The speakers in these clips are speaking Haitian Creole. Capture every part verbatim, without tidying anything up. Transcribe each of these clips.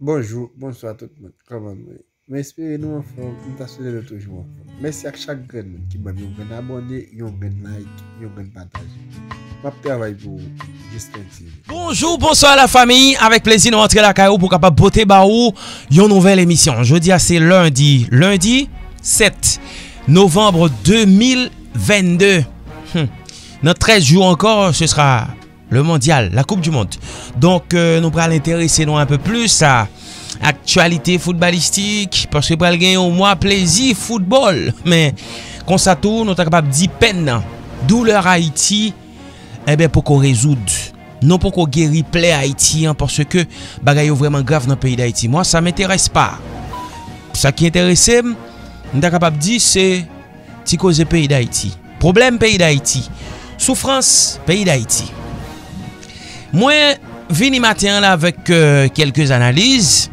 Bonjou, bonswa tout moun. Kòman nou ye? M espere nou anfòm, m ta swete nou toujou anfòm. Mèsi ak chak grenn moun ki ban m yon grenn abòne, yon grenn like, yon grenn pataje. M ap travay pou ou, Justin T V. Bonjou, bonswa la fami. Avèk plezi nou antre lakay ou pou kapab pote ba ou yon nouvèl emisyon. Jodi a se lendi, lendi sèt novanm de mil vennde. Hmm. Nan trèz jou ankò, ce sera le mondial, la coupe du monde. Donk, euh, nou pral enterese nou un peu plus a aktyalite foutbalistik, paske pral gen yon mwa plezi foutbòl. Men, konsa tou, nou ta kapab di pèn nan, doulè Ayiti, enben, poko rezoud. Nou poko geri plè Ayiti an, paske bagay yo vrèman grav nan peyi Dayiti. Moi, ça m'intéresse pas. Sa ki enterese m, m ta kapab di, se ti koze peyi Dayiti. Pwoblèm peyi Dayiti. Soufrans peyi Dayiti. Mwen vini maten an la avèk, euh, kèlke analiz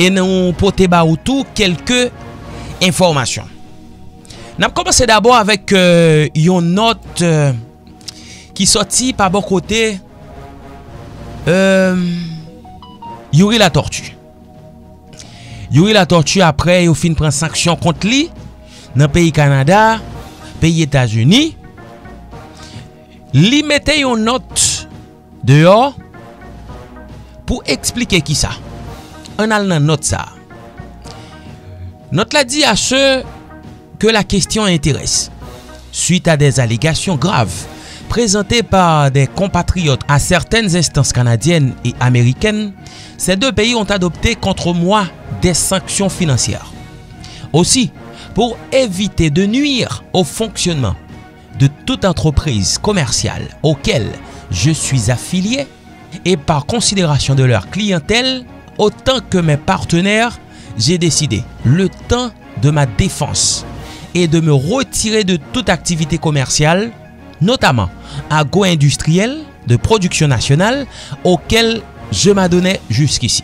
e nou pote ba ou tou kèlke enfòmasyon. N ap kòmanse dabò avèk, euh, yon nòt, euh, ki sòti pa bò kote, euh, Youri Latortue. Youri Latortue, aprè yo fin pran sanksyon kont li nan peyi Kanada, peyi Etazini, li mete yon nòt deyò pou eksplike kisa. Ann al nan nòt sa a. Nòt la di à ceux que la question intéresse. Suite à des allégations graves présentées par des compatriotes à certaines instances canadiennes et américaines, ces deux pays ont adopté contre moi des sanctions financières. Aussi, pour éviter de nuire au fonctionnement de toute entreprise commerciale auquel je suis affilié, et par considération de leur clientèle, autant que mes partenaires, j'ai décidé, le temps de ma défense, et de me retirer de toute activité commerciale, notamment agro-industrielle de production nationale, auquel je m'adonnais jusqu'ici.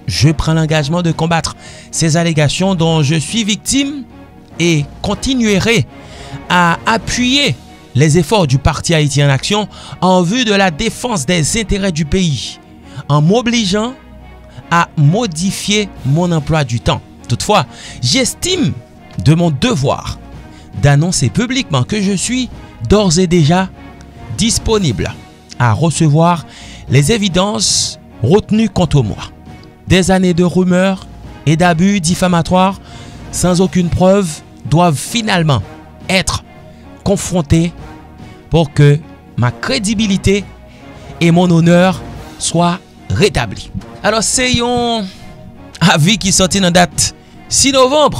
Je prends l'engagement de combattre ces allégations dont je suis victime et continuerai à appuyer les efforts du Parti Haïti en Action en vue de la défense des intérêts du pays, en m'obligeant à modifier mon emploi du temps. Toutefois, j'estime de mon devoir d'annoncer publiquement que je suis d'ores et déjà disponible à recevoir les évidences retenues contre moi. Des années de rumeurs et d'abus diffamatoires sans aucune preuve doivent finalement être confrontées pour que ma crédibilité et mon honneur soient rétablis. Alò, se yon avi ki sòti nan dat sis novanm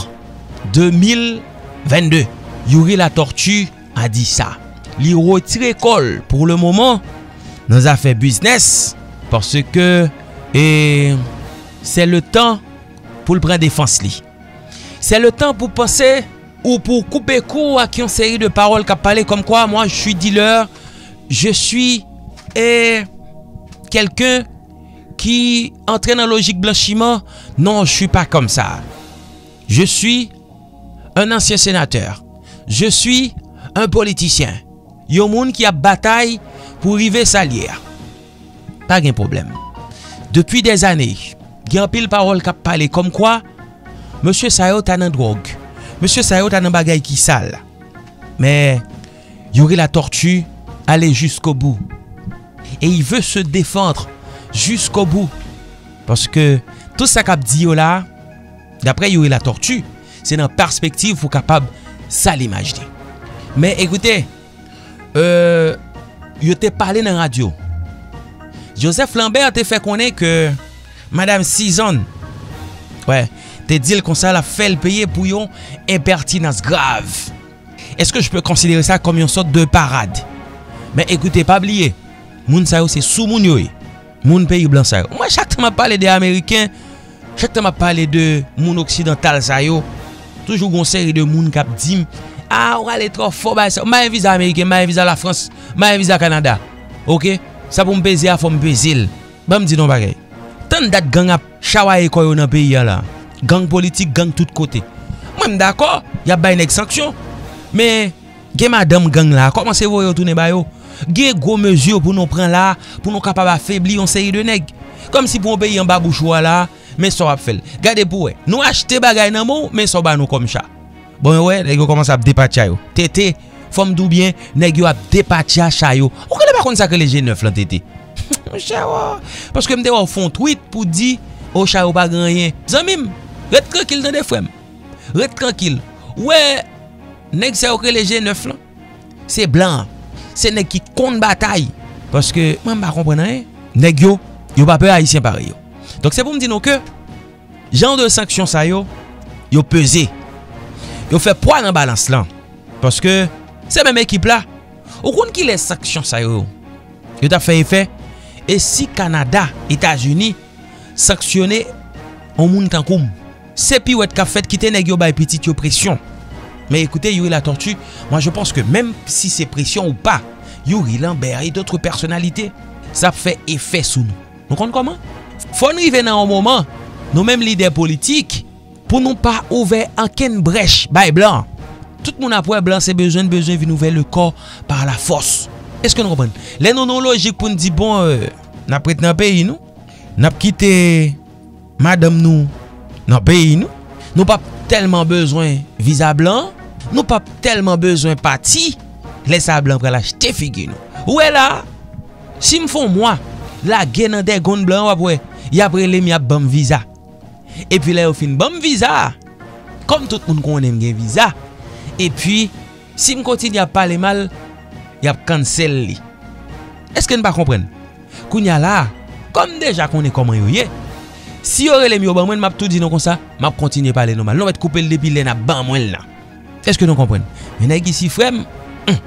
de mil vennde. Youri Latortue a di sa. Li retire kò l pou le moman nan zafè biznis, paske, e, se le tan pou l pran defans li. Se le tan pou panse ou pou koupe kou ak yon seri de pawòl k ap pale kòmkwa, moi, je suis dealer, je suis, e, quelqu'un qui entre dans logique blanchiment. Non, je suis pas comme ça. Je suis un ancien sénateur. Je suis un politicien. Yon moun ki ap batay pou rive sa l ye a. Pa gen pwoblèm. Depi dèzane, gen anpil pawòl k ap pale kòmkwa mesye sa yo ta nan dwòg. Mesye sa yo ta nan bagay ki sal. Men, Youri Latortue allait jusqu'au bout. Et il veut se défendre jusqu'au bout. Paske tout sa k ap di yo la, daprè Youri Latortue, se nan pèspektiv pou kapab sal imaj li. Men ekoute, euh, yo te pale nan radyo. Joseph Lambert te fè konnen ke Madam Cizanne, wè, te di l konsa l ap fè l peye pou yon enpètinans grav. Est-ce que je peux considérer ça comme yon sòt de parad? Men ekoute, pa bliye, moun sa yo se soumoun yo ye. Moun peyi blan sa yo. Mwen, chak tan m ap pale de Ameriken, chak tan m ap pale de moun oksidantal sa yo, toujou gon seri de moun k ap di m, "A, ou ale twò fò, bagay sa yo. M pa gen viza Ameriken, m pa gen viza Lafrans, m pa gen viza Kanada. Oke? Sa pou m peze a, fò m peze l." Ban m di nou yon bagay. Tann dat gang ap chawaye kò yo nan peyi a la. Gang politik, gang tout kote. Mwen, m dakò, y ap bay nèg sanksyon. Men, gen madanm gang la, kòmanse voye yo tounen ba yo. Gen gwo mezi pou nou pran la, pou nou kapab afebli yon seri de nèg. Kòmsi pou yon peyi anba bouch ou a la, men sa w ap fè l. Gade pou w wè. Nou achte bagay nan men w, men sa w ba nou kòm cha. Bon, yo wè, nèg yo kòmanse ap depatcha yo. Tete, fò m di w byen, nèg yo ap depatcha cha yo. Ou genlè pa konn sa k rele G nèf lan, Tete. Monchè, o. Paske m te wè w fè yon tweet pou di, o, cha yo pa gen anyen. Zanmi m, ret trankil tande, frè m. Ret trankil. Ou wè, nèg sa yo k rele G nèf lan, se blan. Se nèg ki konn batay. Paske, mwen, m pa konprann anyen. Nèg yo, yo pa pè Ayisyen parèy yo. Donk, se pou m di nou ke, jan de sanksyon sa yo, yo peze. Yo fè pwa nan balans lan. Paske, se menm ekip la. Ou konn kilè sanksyon sa yo, yo t ap fè efè? E si Kanada, Etazini, sanksyone yon moun tankou m? Se piwèt k ap fèt, kite nèg yo bay pitit yo presyon. Men ekoute, Youri Latortue, moi je pense que menm si se presyon ou pa, Youri, Lambert et d'autres personnalités, sa ap fè efè sou nou. Nou konn kòman? Fò n rive nan yon moman, nou menm lidè politik, pou nou pa ouvè ankenn brèch bay blan. Tout moun ap wè blan se bezwen, bezwen vin ouvè le kò par la fòs. Èske nou konprann? Lè nou nan yon lojik pou n di, bon, euh, n ap ret nan peyi nou, n ap kite madanm nou nan peyi nou, nou p ap tèlman bezwen viza blan, nou p ap tèlman bezwen pati, lè sa blan pral achte figi nou. Ou wè la, si m fè yon mwa lage nan dègonn blan, w ap wè, y ap rele m, y ap ban m viza. Epi lè yo fin ban m viza a, kòm tout moun konnen m gen viza, epi si m kontinye ap pale mal, y ap cancel li. Èske n pa konprann? Kounye a la a, kòm m deja konnen kòman yo ye, si yo rele m, yo ban mwen l, m ap tou di nou konsa, m ap kontinye pale nòmal. Nou mèt koupe l depi lè n ap ban mwen l lan. Èske nou konprann? Men nèg isi, frè m, hmm,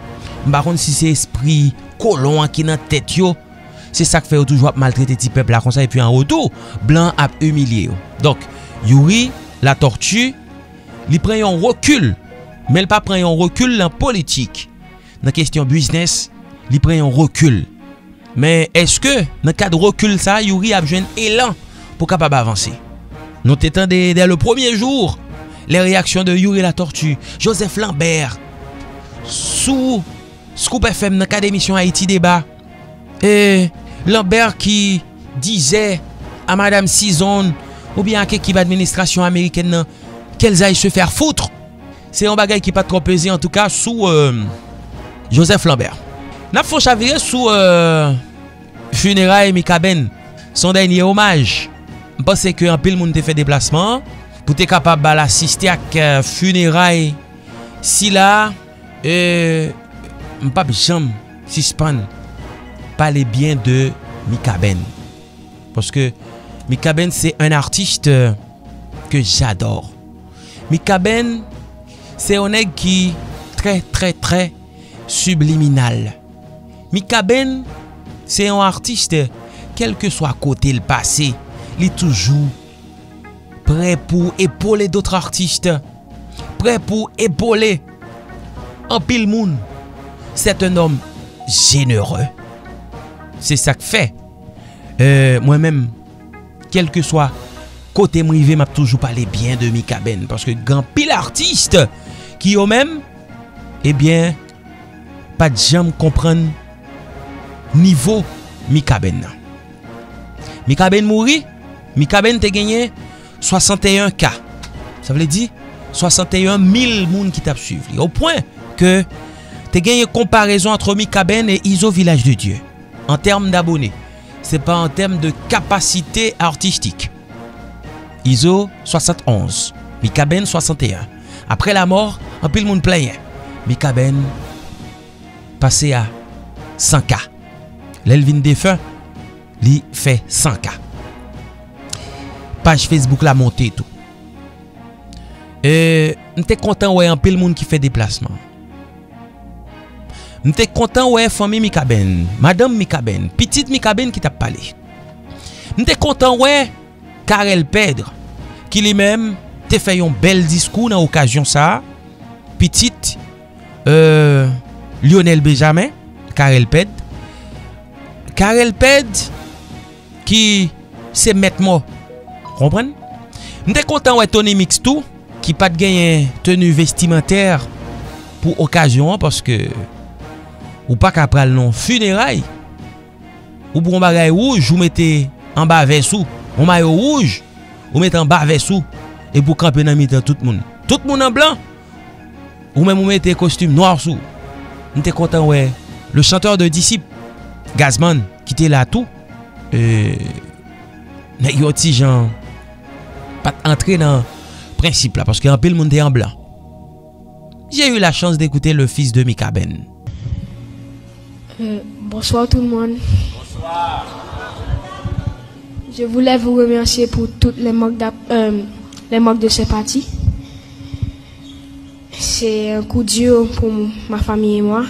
m pa konn si se espri kolon an ki nan tèt yo, se sa k fè yo toujou ap maltrete ti pèp la konsa, epi an retou, blan ap imilye yo. Donk, Youri Latortue, li pran yon rekil, men l pa pran yon rekil nan politik, nan kesyon biznis, li pran yon rekil. Men èske, nan kad rekil sa, Youri ap jwenn elan pou kapab avanse? Nou te tande dès le premier jour, les réactions de Youri Latortue, Joseph Lambert, sou Scoop F M nan kad emisyon Haïti Débat, e Lambert qui disait à Madame Cizonne oubyen ak ekip administrasyon amerikèn nan, qu'elles aillent se faire foutre. Se yon bagay ki pa t twò peze, antouka, sou, euh, Joseph Lambert. N ap fè yon chavire sou, euh, fineray Mikaben. Se yon dènye omaj. M panse ke anpil moun te fè deplasman an pou te kapab al asiste ak, euh, fineray sila. E m p ap janm sispann pale byen de Mikaben. Paske Mikaben, c'est un artiste que j'adore. Mikaben, se yon nèg ki trè, trè, trè sibliminal. Mikaben, se yon atis, kèlkeswa kote l pase, li toujou prè pou epole dòt atis, prè pou epole anpil moun. C'est un homme généreux. Se sa k fè, euh, mwen menm, kèlkeswa kote m rive, m ap toujou pale byen de Mikaben, paske gen anpil atis ki yo menm, ebyen, pa t janm konprann nivo Mikaben nan. Mikaben mouri, Mikaben te genyen swasanteyen K. Sa vle di, swasanteyen mil moun ki t ap swiv li. O pwen ke te genyen konparezon ant Mikaben e Izo Vilaj de Dye. An tèm dabone, se pa an tèm de kapasite atistik. Izo, swasantonz. Mikaben, swasanteyen. Aprè lamò, anpil moun plenyen. Mikaben pase a san K. Lè l vin defen, li fè san K. Paj Facebook la monte tou. E, m te kontan wè anpil moun ki fè deplasman. M te kontan wè fanmi Mikaben, madanm Mikaben, pitit Mikaben ki t ap pale. M te kontan wè Carel Pedre, ki li menm te fè yon bèl diskou nan okazyon sa a, pitit, euh, Lionel Benjamin, Carel Pedre. Carel Pedre, ki se mèt mò. Konprann? M te kontan wè Tony Mix tou, ki pa t genyen teni vestimantè pou okazyon an, paske ou pa ka pral nan fineray, ou pran yon bagay wouj, ou mete anba vès ou, yon mayo wouj, ou mete anba vès ou, epi w kanpe nan mitan tout moun. Tout moun an blan, ou menm ou mete kostim nwa sou ou. M te kontan wè le chanteur de Disip, Gazman, ki te la tou. E, nèg yo ti jan pa t antre nan prensip la, paske anpil moun te an blan. J'ai eu la chance d'écouter le fils de Mikaben. Euh, bonsoir tout le monde. Je voulais vous remercier pour toutes les marques, euh, les marques de sympathie. C'est un coup dur pour ma famille et moi.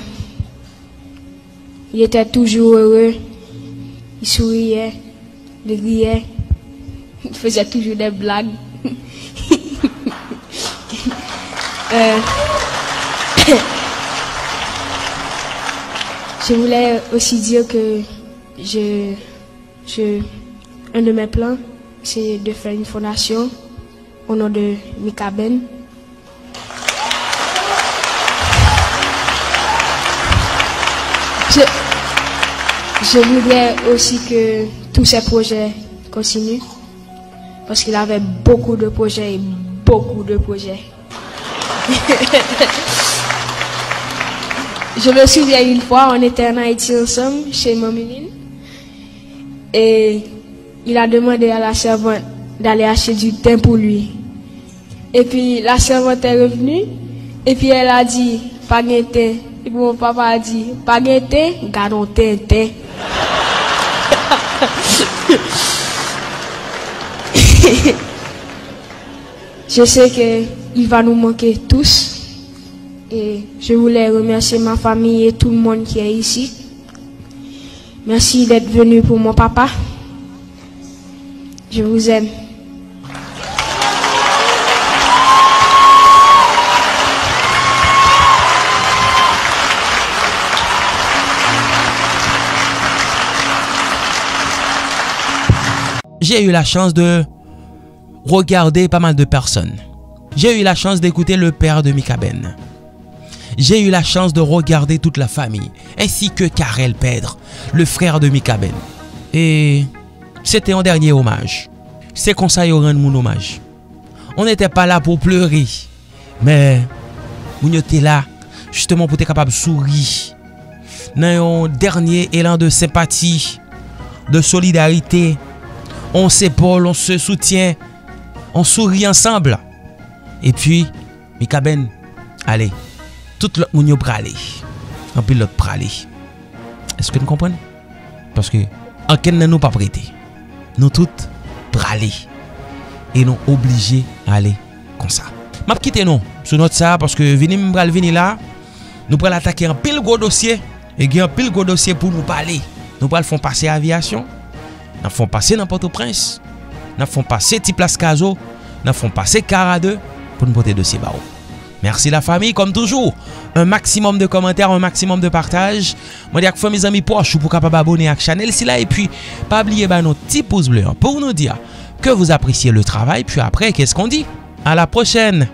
Il était toujours heureux. Il souriait, il riait, il faisait toujours des blagues. Euh, je voulais aussi dire que je, je, un de mes plans, c'est de faire une fondation au nom de Mikaben. Je, je voudrais aussi que tous ces projets continuent, parce qu'il avait beaucoup de projets et beaucoup de projets. Je me souviens une fois, on était en Haïti ensemble, chez Mamie Lynn, et il a demandé à la servante d'aller acheter du thym pour lui. Et puis la servante est revenue, et puis elle a dit, pas de thym. Et puis mon papa a dit, pas de thym, gardons Tintin. Je sais que il va nous manquer tous. Et je voulais remercier ma famille et tout le monde qui est ici. Merci d'être venu pour mon papa. Je vous aime. J'ai eu la chance de regarder pas mal de personnes. J'ai eu la chance d'écouter le père de Mikaben. J'ai eu la chance de regarder toute la famille, ainsi que Carel Pedre, le frère de Mikaben. Et c'était un dernier hommage. Se konsa yo rann moun omaj. On n'était pas là pour pleurer, men moun yo te la, justement, pou te kapab souri. Nan yon dènye elan de senpati, de solidarite, on s'épaule, on se soutient, on sourit ensemble. Epi, Mikaben ale. Tout lòt moun yo prale. Anpil lòt prale. Èske n konprann? Paske ankenn nan nou p ap rete. Nou tout prale. E nou oblije ale konsa. M ap kite nou sou nòt sa a, paske vini m pral vini la, nou pral atake anpil gwo dosye, e gen anpil gwo dosye pou nou pale. Nou pral fè yon pase Aviyasyon, n ap fè yon pase nan Pòtoprens, n ap fè yon pase Ti Plas Kazo, n ap fè yon pase Kara de, pou n pote dosye ba ou. Mèsi la fami, kòm toujou, un maximum de kòmantè, un maximum de pataj. Mande ak fanmi, zanmi, pwòch ou pou kapab abone ak chanèl sila, epi pa bliye ba nou ti pous ble an pou nou di ke vous appréciez le travail, puis après, qu'est-ce qu'on dit? À la prochaine!